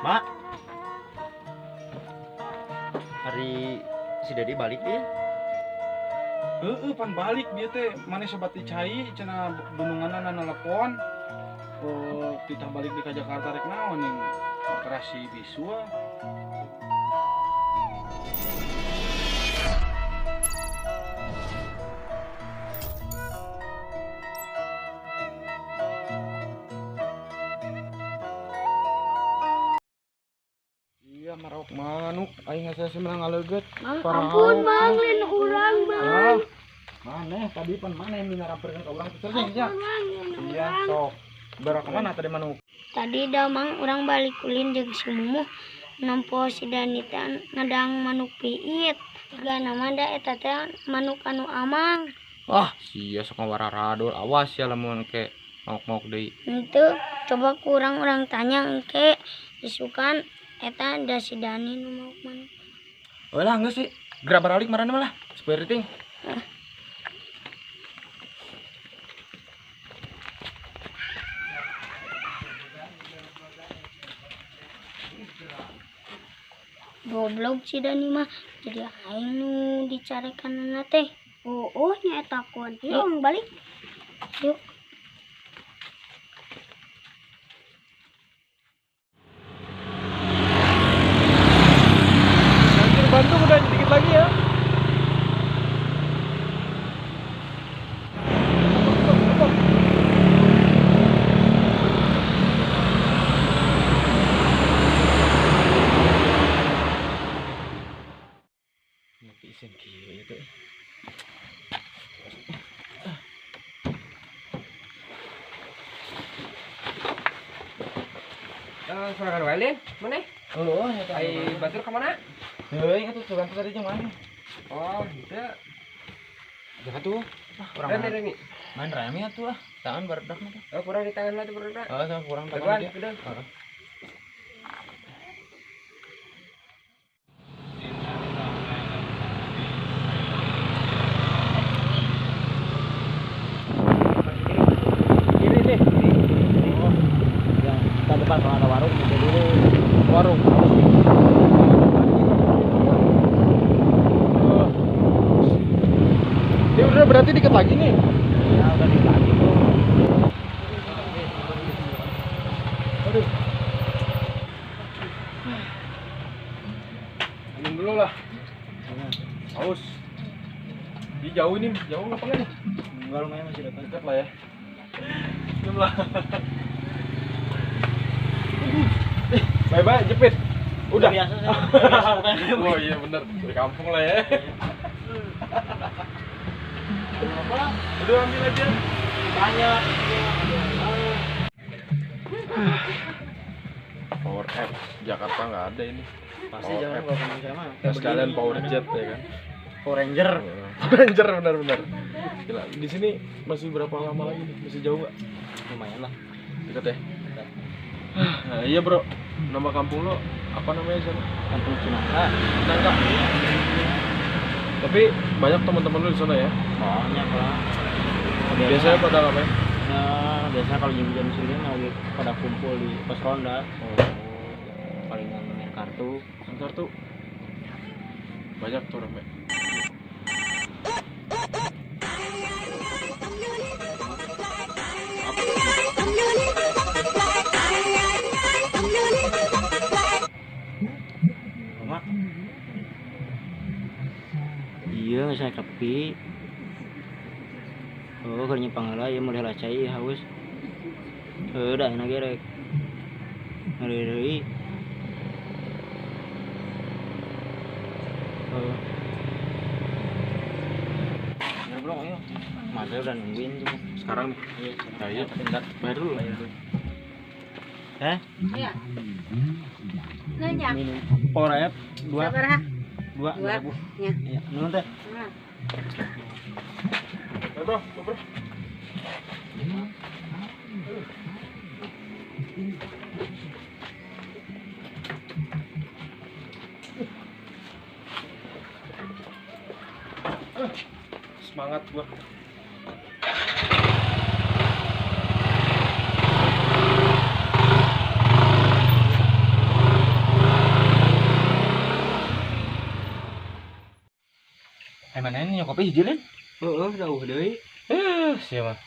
Mak. Hari si Dedi balik dia. Heeh, pan balik dia teh maneh sobat dicai cenah dununganna nelepon. Oh, titah balik di ka Jakarta rek naon ning operasi bisu. Iya, marok manuk aing hese menang ngaleugeut. Mang, ampun Mang, lain urang Mang. Maneh tadi pan maneh nu ngaramperkeun ka urang teh nya. Iya, Iya, sok. Baru kemana tadi manuk? Tadi dah Mang urang balik ulin jeung si Mumuh nempo si Dani teh ngadang manuk piit. Jigana mah da eta teh manuk anu amang. Wah, sia sok ngawararadol, awas ya lamun ke mauk-mauk deui. Henteu, coba kurang urang tanya engke isukan eta da si Dani nu mauk manuk. Oh lah geus sih. Geura baralik marana mah lah. Supaya riting. Goblok si Dani mah jadi aing nu dicarekanana teh. Oh, nya eta kun. Yuk balik. Yuk. Anjir, Bandung udah dikit lagi ya. Nanti isin kieu ieu teh. Sorangan wae lin, maneh? Heueuh, nya teh. Ai batur ka mana? Heueuh, atuh sugan teh tadi jeung maneh. Oh, henteu. Jaga tuh. Ah, urang Remi remi. main rame atuh ah. Tangan barudak mah. Oh, kurang di tangan lah tuh barudak. Oh, sama kurang tangan Depan, dia. udah. Heeh. Kiri nih. Oh. Yang kita depan kalau ada warung itu dulu. Warung. Ini udah berarti dikit lagi nih. Ya udah dikit lagi tuh. Aduh. Minum dulu lah. Haus. Ini jauh nih, jauh apa enggak nih? Enggak, lumayan masih dekat. Dekat lah ya. Minum lah. Bye-bye, jepit. Udah. Biasa saya. Oh iya bener, dari kampung lah ya. Udah ambil aja. Banyak. Power F Jakarta nggak ada ini. Pasti Power jangan F. kalau teman saya mah. Ya, sekalian Power Jet ya kan. Power Ranger. Power Ranger benar-benar. Gila, di sini masih berapa lama lagi nih? Masih jauh nggak? Lumayan lah. Dekat ya? Nah, iya bro, nama kampung lo apa namanya sana? Kampung Cinangka. Cinangka. Tapi banyak teman-teman lo di sana ya? Banyak lah. Biasanya pada ngapain? Ya, biasanya kalau jam-jam segini lagi pada kumpul di pos ronda. Oh, Paling main kartu. main kartu. Banyak tuh rame. Mak. Iya, saya tepi. Oh, keur nyepang heula ieu meuli heula cai haus. Heuh, da enak ge rek. Meuli deui. Heuh. Ya, bro, ayo. Mas udah nungguin tuh. Sekarang nih. Iya, Nah, iya. Bentar, Bayar dulu. Bayar dulu. Hah? Iya. Nanya. Minum Power F 2 Sabaraha? 2 Dua. 2000. Ya. Iya, nuhun teh. Nah. Ayo bro, bro. Semangat gua. kopi hiji Lin? Heeh, jauh deui. Sia mah.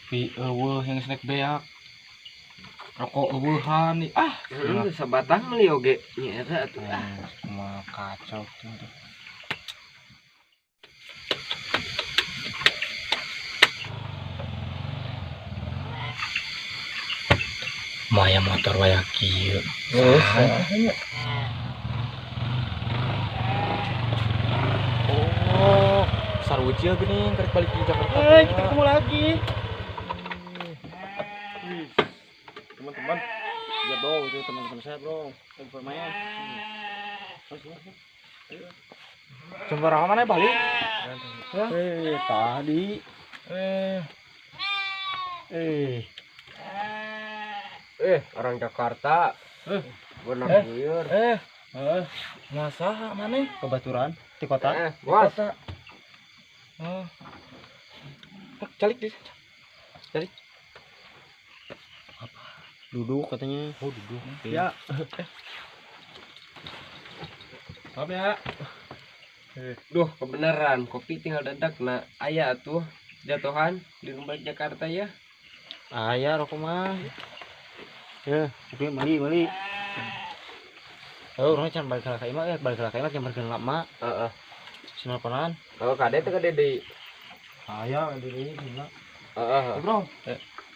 Kopi eueuh yang snack beak. Rokok eueuhan nih. Ah, sabatang meuli oge nya eta atuh. Kumaha kacau tuh. Maya motor waya kieu. Oh, sarwuji geuning karek balik di Jakarta. Kita ketemu lagi. Teman-teman. Ya bro, itu teman-teman saya bro. Informanya. Jam berapa mana balik? Tadi. Orang Jakarta. Benar buyur. Masa mana? Kebaturan di kota. Bos. Oh. Calik deh. Calik. Apa? Duduk katanya. Oh, duduk. Ya. Maaf ya. Duh, kebenaran kopi tinggal dadak nah aya atuh jatuhan di rumah Jakarta ya. Aya rokok mah. Ya, kopi mali. Oh, urang can balik ka imah, balik ka imah can balik lama. Heeh. Sinarponan. Oh, kade teh kade deui. Aya deui gila. Heeh. Bro.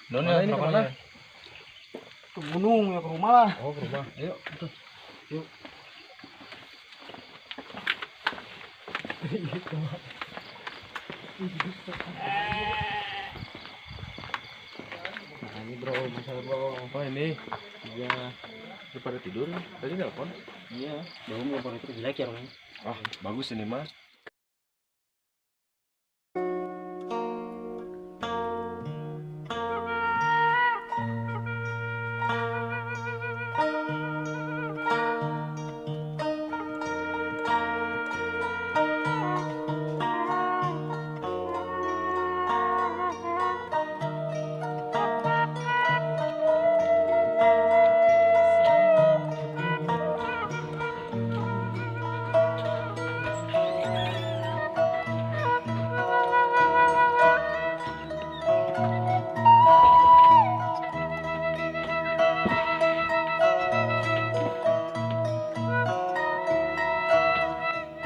Don ya, ini kemana? Ke gunung ya, ke rumah lah. Oh, ke rumah. Ayo, tuh. Yuk. Nah, ini bro, masalah bro. Oh, ini. Iya. Udah pada tidur tadi nelpon. Iya, belum nelpon itu jelek ya rumahnya. Ah, bagus ini mah.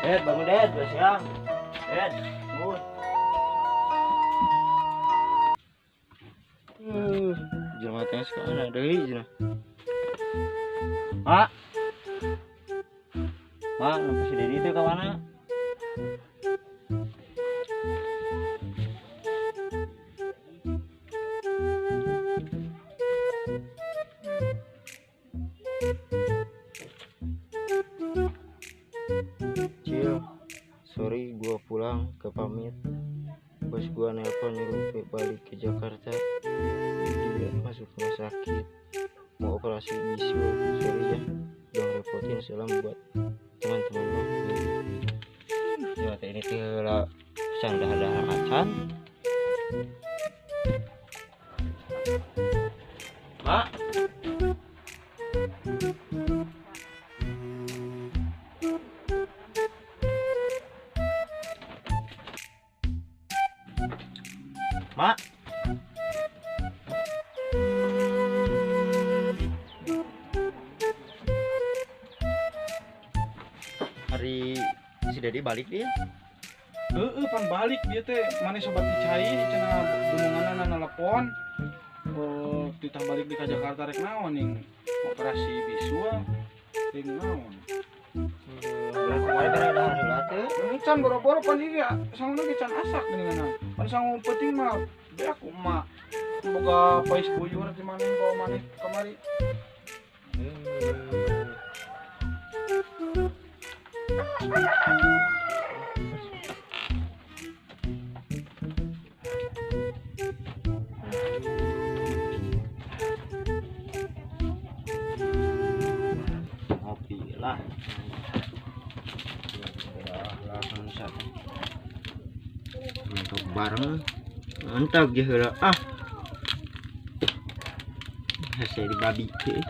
Ded, bangun Ded, udah siang. Ded, bangun. Jelema teh sekarang deui cenah. Mak. Mak, nu si Dedi teh ka mana? Cil, sorry gua pulang ke pamit. Bos gua nelpon nyuruh balik ke Jakarta. Dia masuk rumah sakit, mau operasi bisul. Sorry ya, udah repotin. Salam buat teman-teman lo. Ya ini tuh lah canda acan. Mak. Mak. Hari si Dedi balik dia. Heeh, pan balik dia teh maneh sobat dicai cenah gununganna nelpon. Ditah balik di ka Jakarta rek naon ning operasi bisul ring naon. Kemarin kan ada hari lah teh. Can boro-boro pan ieu sanguna ge can asak geuningan. Pan sangu penting mah beak emak. Boga pais buyur di maneh bawa maneh kamari. Ngopi lah. Untuk bareng mantap ya heula ah. Hese di babi ke.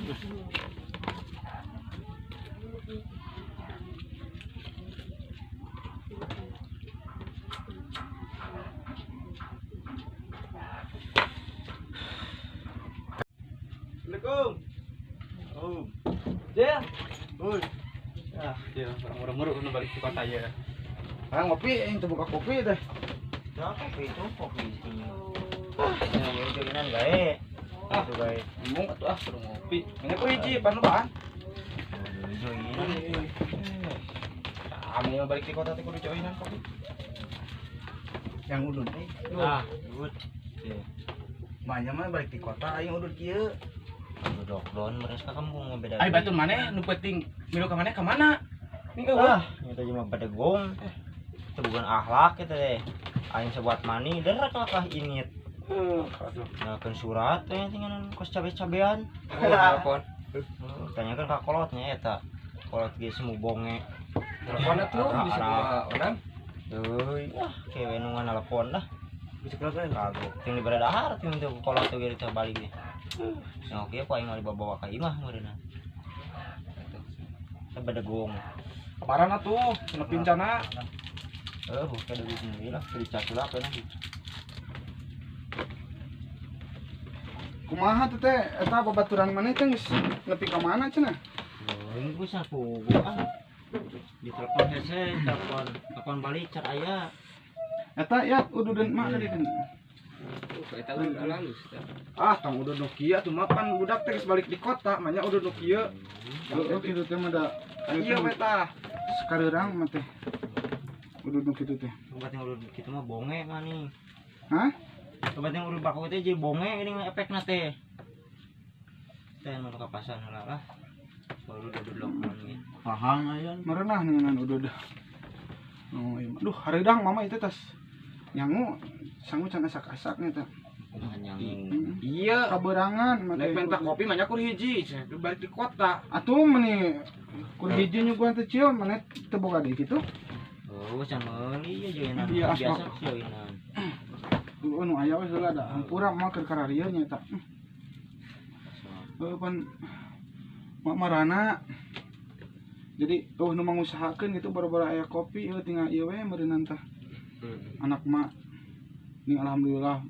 Assalamualaikum. Oh. Jel. Oi. Ah, dia murah-murah nu balik ke kota ya. Ah, ngopi aing teu buka kopi teh. Ya, kopi itu kopi isinya. Ah, ini joinan gae. Ah, itu gae. Ngomong atuh ah kudu ngopi. Ini ku hiji panubaan. Joinan. Ah, mah balik di kota teh kudu joinan kopi. Yang udud eh. Ah, udud. Manya mah balik di kota aing udud kieu. Lockdown beres ka kampung mah beda. Ai batur maneh nu penting milu ka maneh ka mana? Nih ah, eta mah badegong. Itu bukan akhlak eta teh. Aing sebuat mani derek lakah init. Aduh. Nyalakeun surat teh tinggalan kos cabe-cabean. Telepon. Tanyakeun ka kolotnya eta. Kolot ge semu bonge. Telepon atuh bisa kumaha onam? Euy, ah kewe nu nganelepon lah. Bisa kelas kagok. Ting dibere dahar ting teu kolot teh ge balik ge. Nah, oke, aku aing dibawa ka imah meureunna. Teh badegong. Kabaran atuh, cenah pincana. Buka deui sendiri lah, dicacula kana. Kumaha teh teh eta babaturan maneh teh geus nepi ka mana cenah? Euy, geus sapugu ah. Ditelepon hese, telepon balik car aya. Eta ya ududeun mak tadi kan. Eta udah halus. Ah, tong udah nu kieu atuh mah pan budak teh geus balik di kota, manya udah nu kieu. Heeh, kitu teh mah da. Ieu we tah. Sekareurang mah teh. Udah nu kitu teh. Obat yang udah kitu mah bonge mah nih. Hah? Obat yang udah baku teh jadi bonge geuning efekna teh. Teh nu ka pasar heula lah. Baru udah lockdown ge. Pahang aya. Merenah ngeunaan udah dah. Oh, iya. Duh, hareudang mama itu tas. Nyangu sangu can asak-asak nya teh. Nyangu. Iya, kaberangan mah naik minta kopi mah nya kur hiji, balik di kota. Atuh meni kur hiji nyuguhan teh cieu maneh teu boga deui kitu. Oh, can meuli ieu joinan. Biasa joinan. Duh, nu aya we heula da hampura mah keur kararieu nya eta. Heuh pan mak marana. Jadi oh nu mangusahakeun gitu boro-boro aya kopi heuh tinggal ieu we meureunnan tah. Anak mak ini alhamdulillah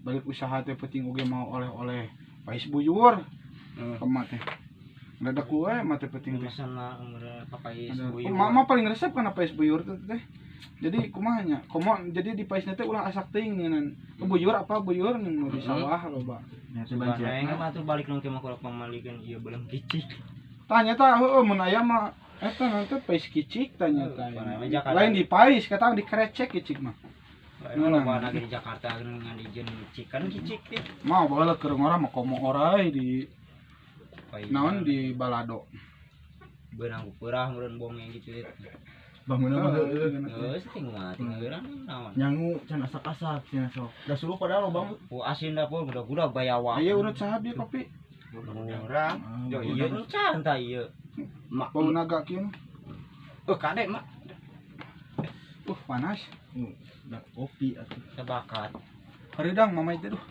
balik usaha teh penting oge mau oleh-oleh pais buyur. Kemat teh. Rada kue mah teh penting teh. Pais buyur. Mak mah paling resep kana pais buyur teh teh. Jadi kumaha nya? Komo jadi di paisna teh ulah asak teuing ngeunaan. Buyur apa buyur nu di sawah loba. Nya teh banjir. Mah tuh balik nu teh mah kalau pamalikeun ieu belum kicik. Tanya tah heueuh mun aya mah eta nanti pais kicik tanya tah. Lain di pais kata di krecek kicik mah. Lain loba di Jakarta ngan ijen kicik kan kicik teh. Mah baheula keur ngora mah komo orai di naon di balado. Beunang peurah meureun bonge gitu teh. Bangunna mah heueuh. Geus teh mah tinggal naon. Nyangu can asak-asak cenah sok. Da suluh padahal loba. Ku asin da pun budak-budak bayawa. Aya urut saha bieu kopi? Urang. Ieu encan tah ieu. Mak bau naga kieu. Kade mak. Panas. Da kopi atuh. Tebakat. Hareudang mama itu duh.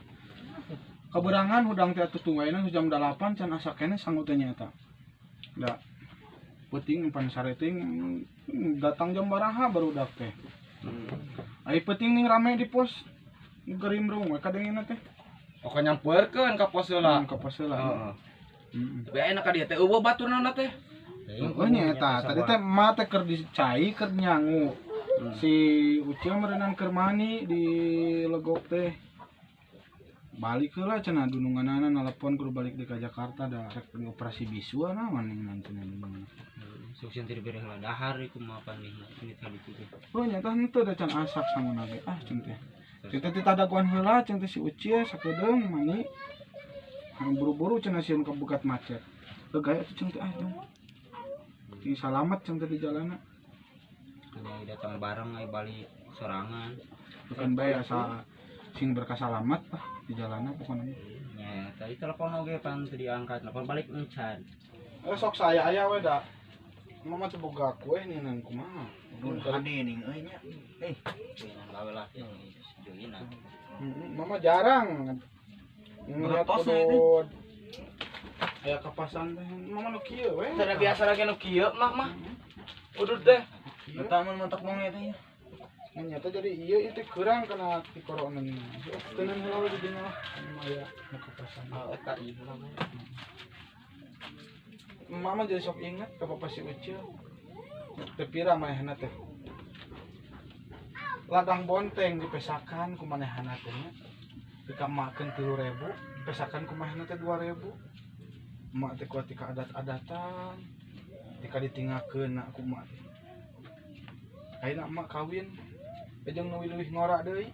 Kaberangan hudang teh atuh tunggaina jam 8 can asak keneh sanggup teh nya eta. Da peuting pan sareting datang jam baraha barudak teh. Ai peuting ning rame di pos gerimrung we kadengena teh. Oh ka nyampeurkeun ka pos heula. Ka pos heula. Heeh. Tapi ayeuna ka dieu teh eueuh baturna teh. Oh nya eta, tadi teh emak teh keur dicai keur nyangu. Si Ucil meureunan keur mani di legok teh. Balik heula cenah dununganana nelepon kudu balik di ka Jakarta da rek dioperasi bisu naon ning cenah dunungan. Sok sieun teu dibere heula dahar ieu kumaha pan nih ini tadi teh. Oh nya tah henteu da can asak sanguna ge. Ah cen teh. Cen teh titadaguan heula cen teh si Ucil sakedeung mani. Buru-buru cenah sieun kabugat macet. Heuh gaya atuh cen teh ah. Cing salamet cen teh di jalanna. Ini datang bareng ai balik sorangan. Bukan bae asa sing berkasalamat lah di jalanna pokona. Nya tadi telepon oge pan teu diangkat, telepon balik encan. Sok saya aya we da. Mama teu boga kue nih kumaha. Udah hade ning euy nya. Joinan gawe lah joinan. Mama jarang. Ngeliat Beretos udud. Aya kapasan teh mama nu kieu we. Teu biasa lagi nu kieu mah mah. Udud teh. Eta mun mantak monyet teh. Nya teh jadi ieu ieu teh kurang kana ti corona ni. Teunan heula we di dinya lah. Anu aya nu kapasan. Oh, eta ieu heula. Mama jadi sok ingat ka papa si Ucil. Teu pira manehna teh. Ladang bonteng dipesakan ku manehna teh nya. Dikamakeun 3.000, dipesakan ku manehna teh 2.000. Emak teh kuat tika adat-adatan, tika ditinggalkeun ku emak teh. Ayeuna emak kawin, jeung nu leuwih ngora deui.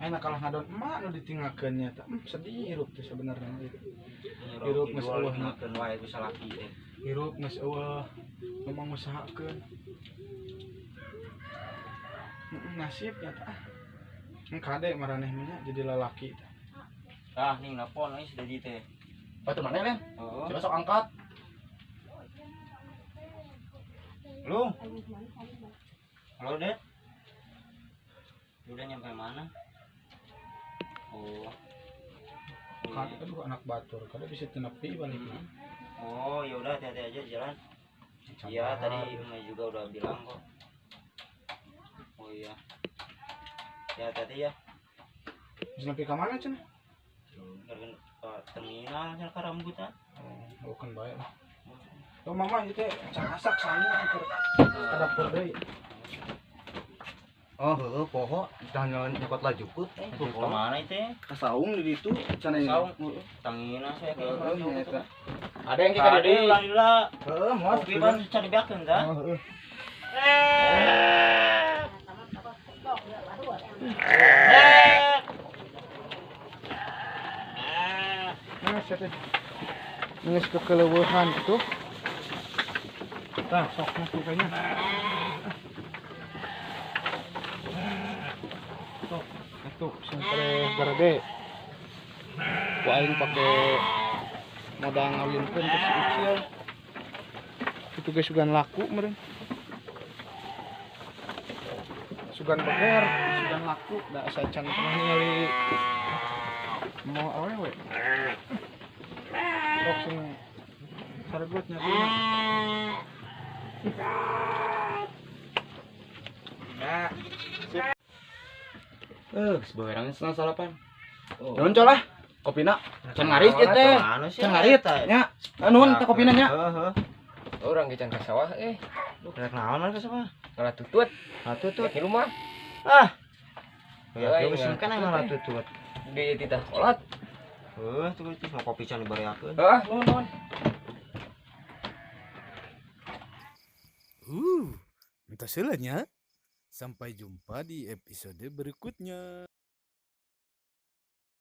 Ayeuna kalah ngadon emak nu ditinggalkeun nya teh. Sedih hirup teh sebenarnya mah. Hirup geus eueuh ngakeun wae ku salaki teh. Hirup geus eueuh nu mangusahakeun. Nasib nya teh. Kade maraneh mah jadi lalaki teh. Tah ning nelpon euy si Dedi teh. Oh, itu mana, Len? Heeh. Coba sok angkat. Lu. Halo, Ded. Lu udah nyampe mana? Oh. Kade aduh anak batur, kade bisa tenepi balikna. Oh, ya udah hati-hati aja jalan. Iya, tadi Umi juga udah bilang kok. Oh iya. Ya hati-hati ya. Bisa nepi ka mana cenah? Terminal cenah ka rambutan. Oh, bukan bae lah. Tuh mama ieu teh can asak sangu keur ka dapur deui. Oh, heueuh poho tah nyokot lajukut. Ka mana itu? Ka saung di ditu cenah. Saung. Tangina saya Heeh, eta. Ada yang kita deui lila. Heeh, moal kopi ban can dibeakeun tah. Oh, heeh. Nah, sia teh. Geus kekeleueuhan tuh. Tah, sok masuk kayaknya. Sok, atuh sangkre garede. Ku aing pake modal ngawinkeun ke si Ucil. Itu ge sugan laku meureun. Sugan beger, sugan laku, da asa can pernah ningali mau awewe. Sok sing saregut nya tuh. Nah, sip. Geus beurang setengah salapan. Nuhun col lah. Kopina can ngarit ieu teh. Can ngarit nya. Nuhun teh kopina nya. Heeh. Urang ge can ka sawah eh. Rek naon mah ka sawah? Ngalah tutut. Tutut. Di rumah. Ah. Ya, geus kan ngalah tutut. Di titah kolot. Heuh, tuh itu mau kopi can dibareakeun. Heeh, nuhun nuhun. Entah nya. Sampai jumpa di episode berikutnya.